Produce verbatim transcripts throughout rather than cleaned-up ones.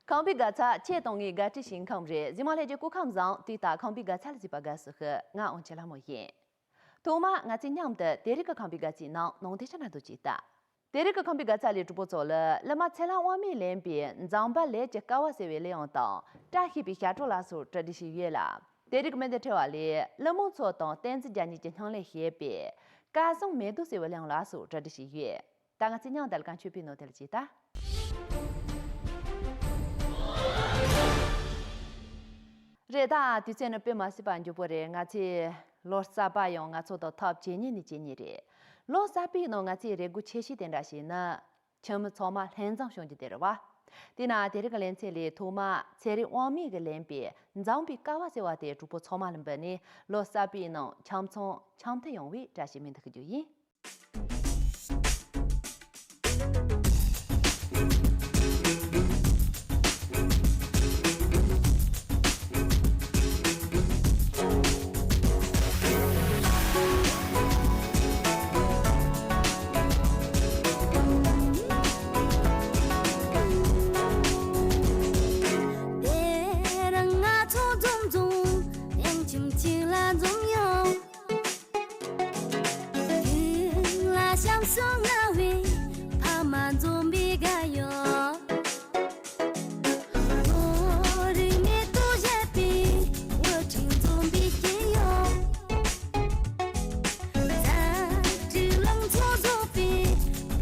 ཁམས་པའི་དགའ་ཚལ་ཁྱེད་དང་ངའི་དགའ་སྤྲོའི་ཞིང་ཁམས་རེད། གཟིགས་མོ་ལྷན་རྒྱས་སྐུ་ཁམས་བཟང་། དུས་ལྟར་ཁམས་པའི་དགའ་ཚལ་ལ་གཟིགས་པར་དགའ་བསུ་ཞུ། ང་དབང་ཆེན་ལྷ་མོ་ཡིན། ཐོག་མར་ང་ཚོས་མཉམ་དུ་དེ་རིང་གི་ཁམས་པའི་དགའ་ཚལ་ནང་ནང་དེ་ཆ་ན་འདུག་ཅིག་ལྟ། དེ་རིང་གི་ཁམས་པའི་དགའ་ཚལ་ལས་གྲོགས་པོ་ཚོ་ལ་གླུ་མ་ཚེ་ལྷ་དབང་མོས་ལེན་པའི་འཛམ་བུ་གླིང་གི་སྐལ་བ་ཟེར་བའི་གླུ་དབྱངས་དང་བཀྲ་ཤིས་པའི་ཞབས་བྲོ་ལ་སོགས་གྲ་སྒྲིག་བྱས་ཡོད་ལ། དེ་རིང་གི་མི་འདི་ཁྲིད་པ་ལས་གླུ་མོ་མཚོ་དང་བསྟན་འཛིན་རྒྱ་གཉིས་ཀྱིས་མཉམ་ལས་བྱས་པའི་སྐལ་བཟང་མེ་ཏོག་ཟེར་བའི་གླུ་དབྱངས་ལ་སོགས་གྲ་སྒྲིག་བྱས་ཡོད། ད་ང་ཚོས་མཉམ་དུ་ལ་གང་མཆོད་པའི་ནོར་དེ་ལ་ཅིག་ལྟ། རེད་ད། དུས་ཚོད་ནི་དཔེ་མ་སྲིད་པ་མགྱོགས་པོ་རེད། ང་ཚོའི་ལོ་གསར་པ་ཡང་ང་ཚོ་དང་ཐག་ཇེ་ཉེ་ནས་ཇེ་ཉེ་རེད། ལོ་གསར་པའི་ནང་ང་ཚོས་རེ་སྒུག་ཆེ་ཤོས་དེ་འདྲ་ཞིག་ནི། ཁྱིམ་མི་ཚང་མ་ལྷན་འཛོམས་བྱུང་རྒྱུ་དེ་རེད་བ། དེས་ན་དེ་རིང་གི་ལེ་ཚན་ལས་ཐོག་མར་ཚེ་རིང་དབང་མོས་ཀྱིས་ལེན་པའི་འཛམ་བུའི་སྐལ་བ་ཟེར་བ་དེ་གྲོགས་པོ་ཚང་མ་ལ་འབུལ་ནས་ལོ་གསར་པའི་ནང་ཁྱིམ་ཚང་འཆམ་མཐུན་ཡོང་བའི་བཀྲ་ཤིས་སྨོན་འདུན་ཞུ་རྒྱུ་ཡིན། དེ་རིང་ང་ཚོ་འཛོམས་འཛོམས་ཡང་ཁྱིམ་གཅིག་ལ་འཛོམས་ཡོང་། དེ་ལ་བྱམས་སུ་མངའ་བའི་ཕ་མ་འཛོམས་པའི་དགའ་ཡོད། བོད་རིགས་མེ་ཏོག་བཞད་པའི་བུ་ཕྲུག་འཛོམས་པའི་སྐྱིད་ཡོད། མཛའ་བརྩེའི་ལང་ཚོ་རྫོགས་པའི་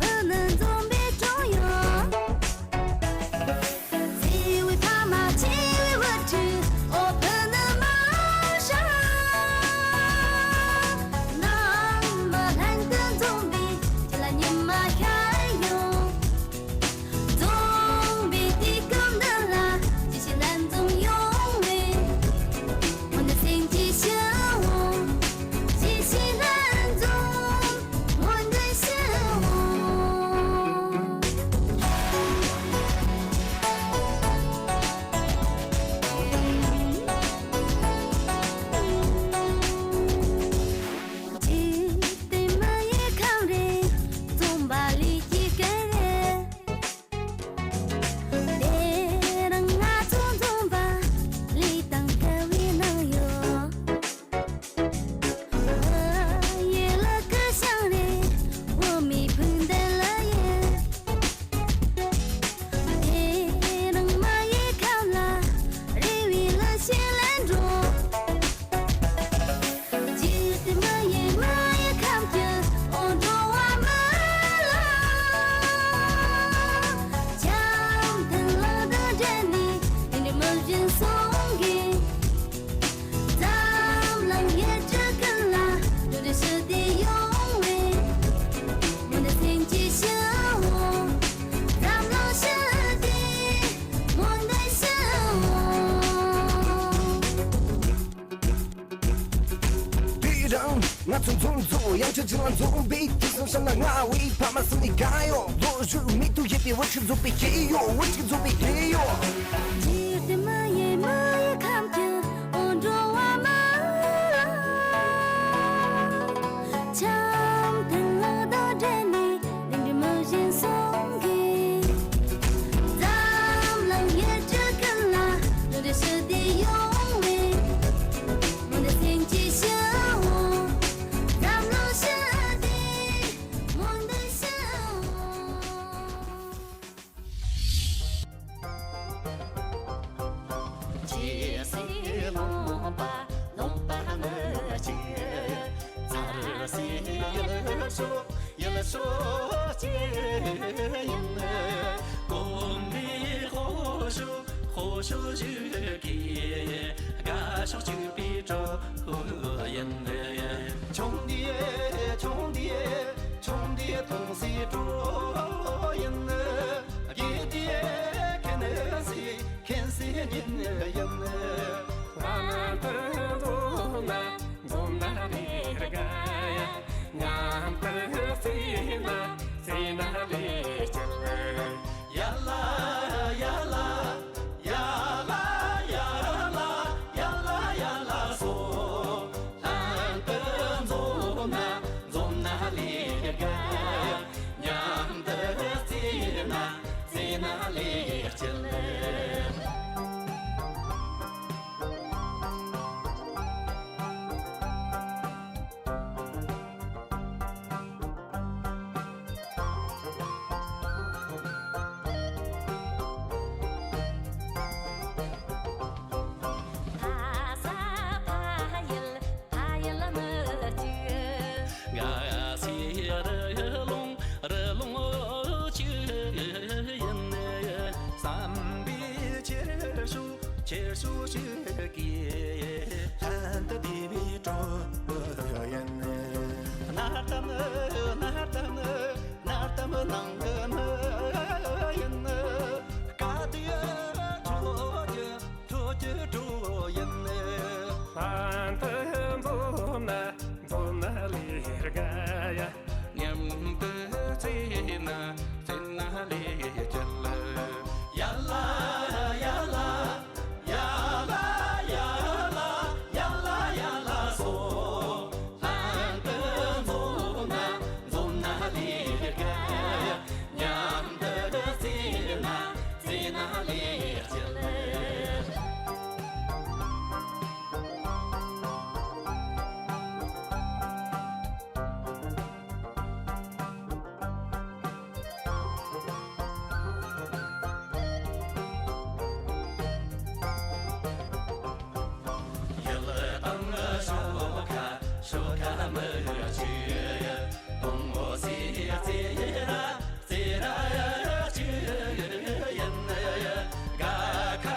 བུ་ནི་འཛོམས་པའི་གྲོང་ཡོད། བརྩེ་བའི་ཕ་མ་བརྩེ་བའི་བུ་ཕྲུག་ཨོ་བུ་ནི་མ་ཧྲ། ནང་མི་ལྷན་དུ་འཛོམས་པའི་ཁྱེད་ལ་ཉི་མ་ཤར་ཡོང་། འཛོམས་པའི་དུས་སྐབས་འདི་ལ་ཇི་བཞིན་ལྷན་འཛོམས་ཡོང་བའི་སྨོན་འདུན་སེམས་ཀྱི་ཞུ་འོང་། ཇི་བཞིན་ལྷན་འཛོམས་སྨོན་འདུན་ཞུ་འོང་། འཇིག་རྟེན་མི་ཡི་ཁམས་རེད། འཛོམས་པ་ལས་ཀྱི་སྐལ་རེད། དེ་རིང་ང་ཚོ་འཛོམས་པ་ལས་དང་སྐལ་བའི་ནང་ཡོད། བོད་ཡུལ་ལ་སྐུ་ཞབས་རེད། བོད་མིའི་ཕུགས་འདུན་ལ་ཡིན། དེ་རིང་མི་ཡི་ཁམས་ལ་རེ་བའི་གླུ་གཞས་ལེན་འགྲོ། འཇིག་རྟེན་མི་ཡི་མི་ཡི་ཁམས་ཀྱི་འོ་འགྲོ་བ་མི་ལ། འཆམ་མཐུན་ལག་གདང་སྦྲེལ་ནས་དེ་འདྲའི་མི་བཞིན་སྲུང་གིས། འཛམ་གླིང་ཡུལ་གྲུ་ཀུན་ལ་འགྲོ་འགྲུལ་ཞི་བདེ་ཡོང་བའི་སྨོན་འདུན་སེམས་ཀྱི་ཞུ་འོང་། འཛམ་གླིང་ཞི་བདེ་སྨོན་འདུན་ཞུ་འོང་། དེ་རིང་ང་ཚོ་འཛོམས་འཛོམས་ཡང་ཆ་ཅི་ལ་འཛོམས་པའི་དུས་སུ་བསམ་ན་ང་བའི་ཕ་མ་སུ་ནི་ག་ཡོད། ལོ་རྒྱུས་མི་ཐུག་ཡེ་པའི་བུ་ཕྲུག་འཛོམས་པའི་སྐྱེས་ཡོད། བུ་ཕྲུག་འཛོམས་པའི་སྐྱེས་ཡོད། འཇིག་རྟེན་མི་ཡི་མི་ཡི་ཁམས་ཀྱི་འོ་འགྲོ་བ་མི་ལ། འཆམ་མཐུན་ལག་གདང་སྦྲེལ་ནས་དེ་འདྲའི་མི་བཞིན་སྲུང་གིས། འཛམ་གླིང་ཡུལ་གྲུ་ཀུན་ལ་འགྲོ་འགྲུལ་ཞི་བདེ་ཡོང་བའི་སྨོན་འདུན་སེམས་ཀྱི་ཞུ་འོང་། འཛམ་གླིང་ཞི་བདེ་སྨོན་འདུན་ཞུ་འོང་། ཇི་སྲིད་ལུང་པ་ལུང་པ་མི་གཅིག་ཚར་སྲིད་ཡུལ་ཤོག་ཡུལ་ཤོག་གཅིག་ཡིན། གོམ་པའི་ལྷོ་ཕྱོགས་ལྷོ་ཕྱོགས་བཞུགས་ཀྱི་དགའ་ཕྱོགས་གཅིག་པའི་གྲོགས་པོ་ཡིན། ཆུང་དུས་ཆུང་དུས་ཆུང་དུས་མཐོང་སའི་གྲོགས་ཡིན། རྒས་དུས་མཁྱེན་སའི་མཁྱེན་སའི་ཉིན་ཡིན། ལྷན་དུ་འཛོམས་ན་འཛོམས་ན་ལས་དགའ་ཡ། མཉམ་དུ་རྩེ་ན་རྩེ་ན་ལས་སྐྱིད། ཡ་ལ་ཡ་ལ་ཡ་ལ་ཡ་ལ་ཡ་ལ་ཡ་ལ་སོ། ལྷན་དུ་འཛོམས་ན་འཛོམས་ན་ལས་དགའ། མཉམ་དུ་རྩེ་ན་རྩེ་ན་ལས་སྐྱིད། ཁྱེར་ཤོག་ཞིག་གིས་ལྷན་དུ་བསྡད་པའི་གྲོགས་ཡིན། སྣར་ཐམ་སྣར་ཐམ་སྣར་ཐམ་ནང་གི་མི་ཡིན། ག་དུས་ཁྱོད་ཀྱི་ཁྱོད་ཀྱི་གྲོགས་ཡིན། ལྷན་དུ་འཛོམས་ན་འཛོམས་ན་ལས་དགའ་ཡ། མཉམ་དུ་རྩེ་ན་རྩེ་ན་ལས་སྐྱིད། ཡ་ལ་ཡ་ལ་ཡ་ལ་ཡ་ལ་ཡ་ལ་ཡ་ལ་སོ། ལྷན་དུ་འཛོམས་ན་འཛོམས་ན་ལས་དགའ། མཉམ་དུ་རྩེ་ན་རྩེ་ན་ལས་སྐྱིད། ཡུལ་དང་ཤོག་ཁ་ཤོག་ཁ་མི་ཆུ། དང་པོ་སི་རྩེ་ར་རྩེ་ར་ཆུ་ཡིན། ག་ཁ་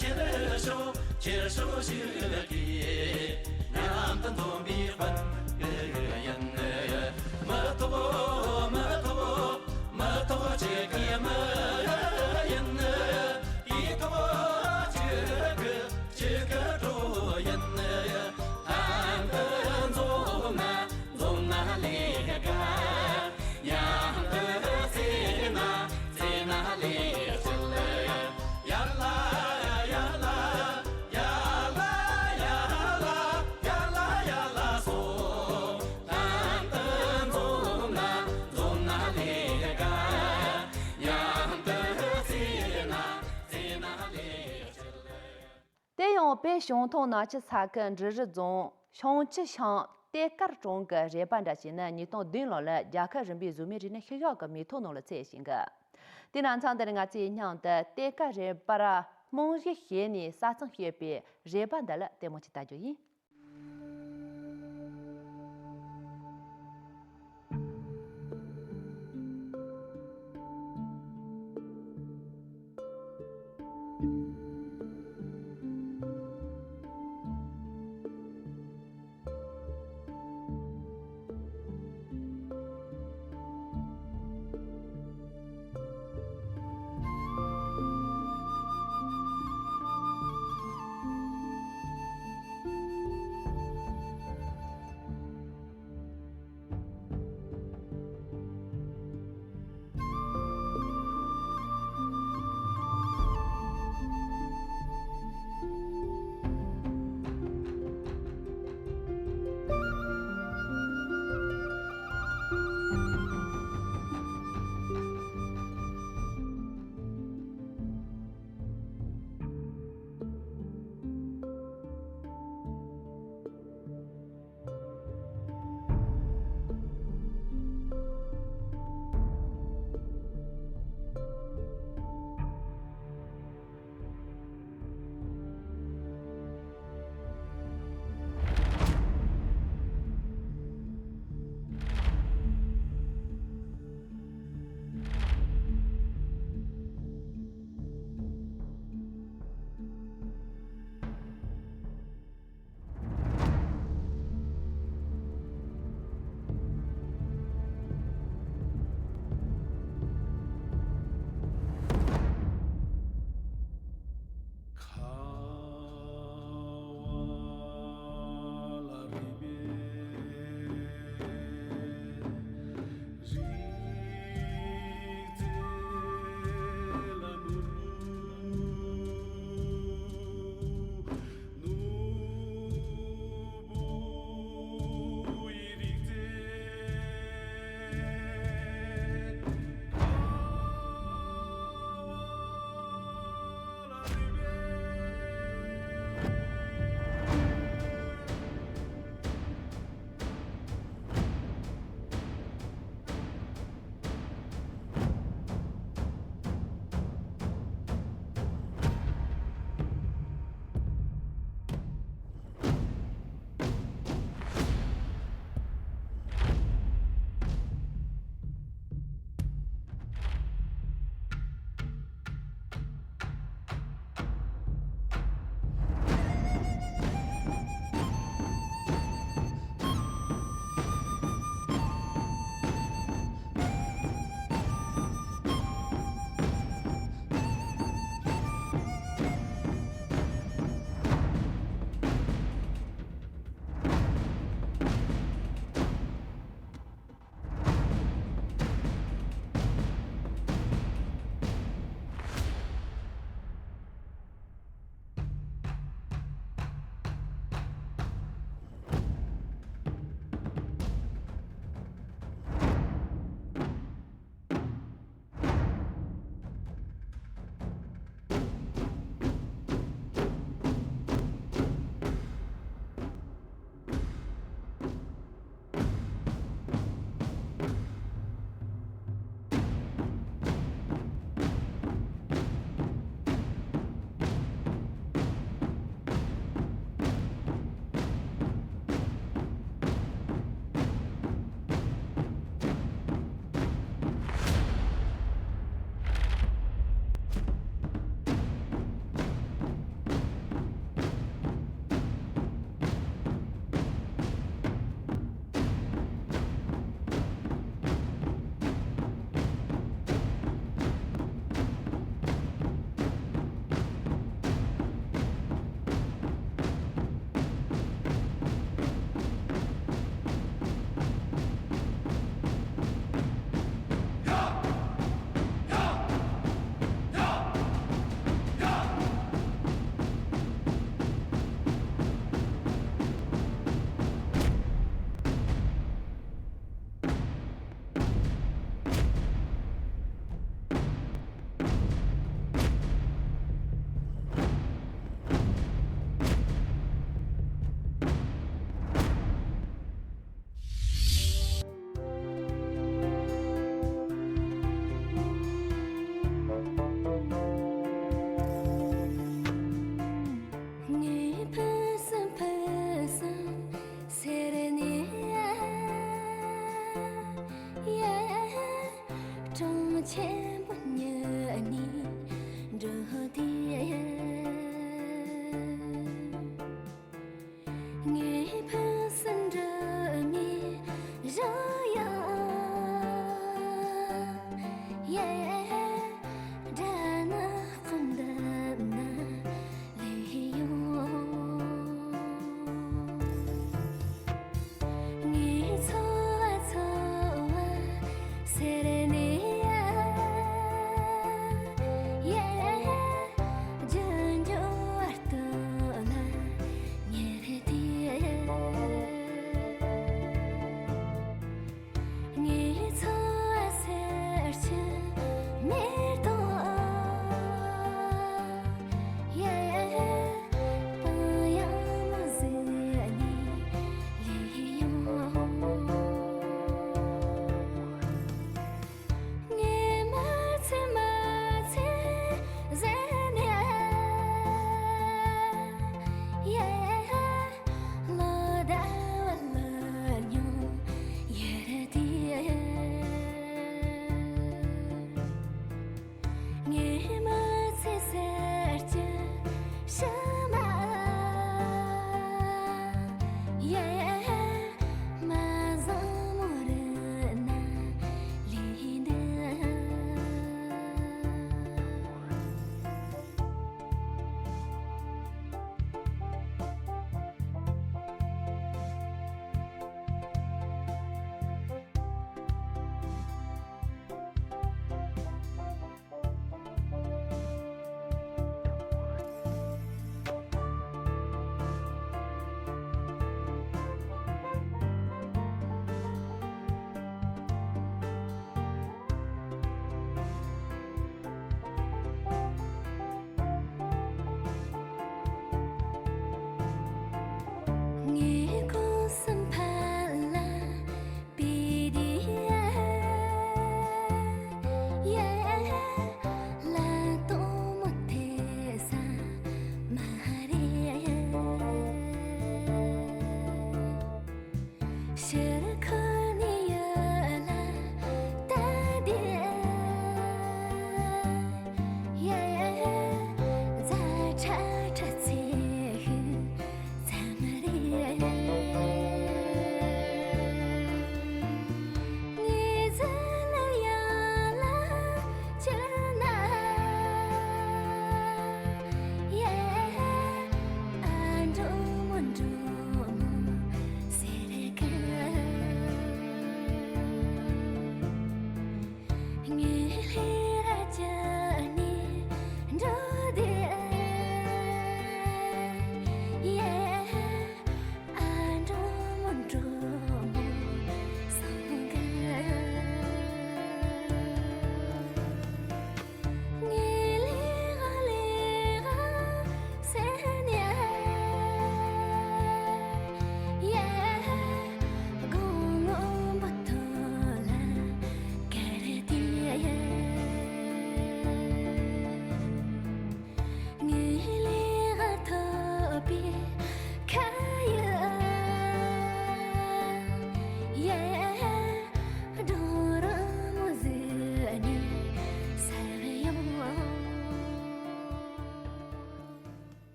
ཁྱེར་ཤོག་ཁྱེར་ཤོག་ཞིག་གིས། མཉམ་དུ་འཛོམས་པའི་དཔལ་ཡིན། མི་ཐོག་མི་ཐོག་མི་ཐོག་གཅིག་གི་མི་ཡིན། དེ་ཐོག་གཅིག་གི་གཅིག་གི་གྲོགས་ཡིན། ལྷན་དུ་འཛོམས་ན་འཛོམས་ན་ལས་དགའ། མཉམ་དུ་རྩེ་ན་རྩེ་ན་ལས་སྐྱིད། ཡ་ལ་ཡ་ལ་ཡ་ལ་ཡ་ལ་ཡ་ལ་ཡ་ལ་སོ། ལྷན་དུ་འཛོམས་ན་འཛོམས་ན་ལས་དགའ། མཉམ་དུ་རྩེ་ན་རྩེ་ན་ལས་སྐྱིད། དེ་ཡང་བོད་བྱང་ཐང་ནག་ཆུ་ས་ཁུལ་འབྲི་རུ་རྫོང་བྱང་ཆུ་ཤང་གཏེར་དཀར་གྲོང་གི་རས་པ་འདྲ་ཞིག་ནི་ཉིས་སྟོང་བདུན་ལོ་ལ་རྒྱལ་ཁབ་རིམ་པའི་གཟུགས་མེད་རིག་གནས་ཤུལ་བཞག་གི་མིང་ཐོ་ནང་ལ་ཚུད་བཞིན་གི། དེ་ན་མཚམས་འདིར་ང་ཚོས་སྙིང་དུ་གཏེར་དཀར་རས་པར་རྨང་གཞི་བྱས་ནས་གསར་རྩོམ་བྱས་པའི་རས་པ་འདི་ལ་ལྟད་མོ་ཅིག་ལྟ་རྒྱུ་ཡིན།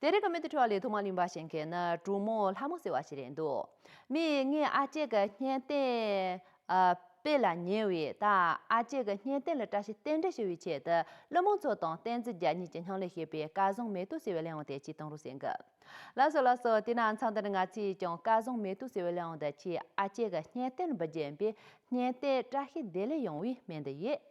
དེ་རིང་གི་མི་དེ་འཕྲོ་བ་ལས་ཐོག་མ་གླེང་བ་བྱེད་མཁན་ནི་གྲོགས་མོ་ལྷ་མོ་ཟེར་བ་ཞིག་རེད་འདུག་མི་ངའི་ཨ་ཅེ་གི་བརྙན་ལྟེ་ཨ་དཔེ་ལ་ཉེ་བའི་ད་ཨ་ཅེ་གི་བརྙན་ལྟེ་ལ་བཀྲ་ཤིས་རྟེན་འབྲེལ་ཞུ་བའི་ཆེད་དུ་ཀླུ་མོ་མཚོ་དང་བསྟན་འཛིན་རྒྱལ་གཉིས་ཀྱིས་མཉམ་ལས་བྱས་པའི་སྐལ་བཟང་མེ་ཏོག་ཟེར་བའི་གླེང་བ་དེ་ཅིག་གཏོང་རོགས་ཟེར་གི། ལགས་སོ་ལགས་སོ། དེ་ན་མཚམས་འདི་ནས་ང་ཚོས་ཀྱང་སྐལ་བཟང་མེ་ཏོག་ཟེར་བའི་གླེང་བ་དེ་ཆེད་ཨ་ཅེ་གི་བརྙན་ལྟེ་ལ་འབུལ་རྒྱུ་ཡིན་པས་བརྙན་ལྟེ་བཀྲ་ཤིས་བདེ་ལེགས་ཡོང་བའི་སྨོན་འདུན་ཡོད།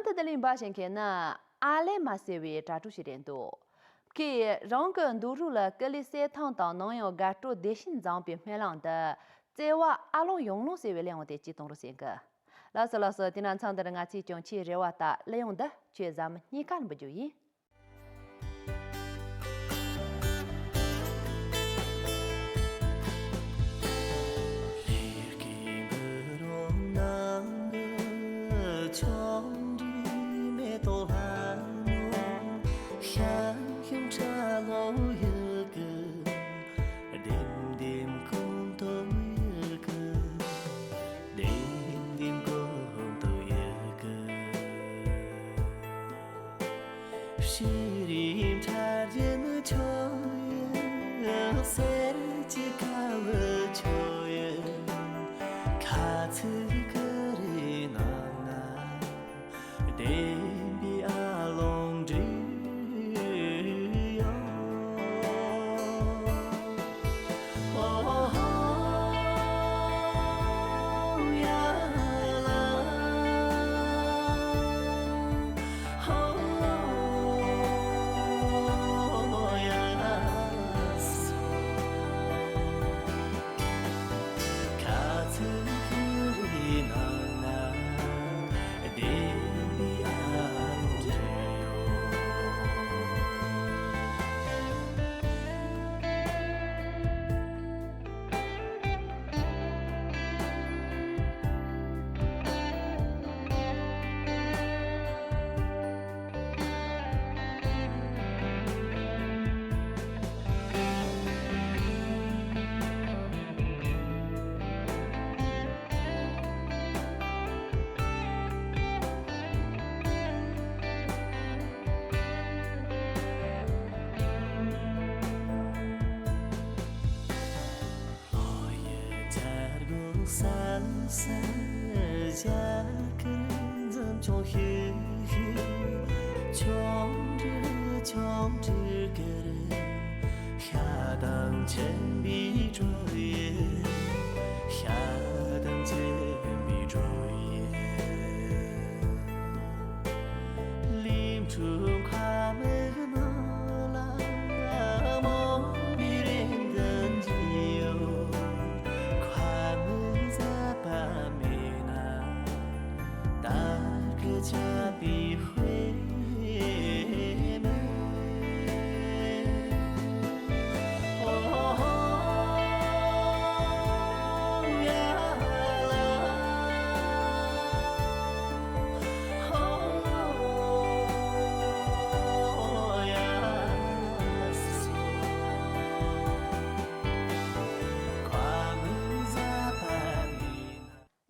ད་ལྟ་གླེང་བ་བྱེད་མཁན་ནི་ཨ་ལེ་མ་ཟེར་བའི་དྲ་གྲོགས་ཤིག་རེད་འདུག་ཁོས་རང་གི་འདུག་རུས་ལ་ཀུ་ལུ་བསད་ཐེངས་དང་ནང་ཡང་དགའ་སྤྲོ་བདེ་ཞིང་འཛོམས་པའི་སྨོན་ལམ་འདི་བརྩེ་བ་ཨ་ལོང་ཡང་ལོང་ཟེར་བའི་གླེང་བ་དེ་གཅིག་གཏོང་རོགས་ཟེར་གི། ལགས་སོ་ལགས་སོ། དེ་ན་མཚམས་འདིར་ང་ཚོས་ཀྱང་ཁྱེད་རེ་བ་ལྟར་གླེང་བ་འདི་ཁྱོད་གཟའ་མི་གཉིས་ཀར་འབུལ་རྒྱུ་ཡིན།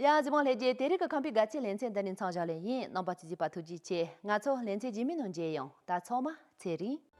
ཡ། གཟིགས་མོ་ལྷན་རྒྱས། དེ་རིང་གི་ཁམས་པའི་དགའ་སྐྱིད་ལེ་ཚན་འདི་ནས་མཚམས་བཞག་ལེ་ཡིན། རྣམ་པ་ཚོས་གཟིགས་པ་ཐུགས་རྗེ་ཆེ། ང་ཚོ་ལེ་ཚན་རྗེས་མའི་ནང་མཇལ་ཡོང་། ད་ཚང་མ་ཚེ་རིང་།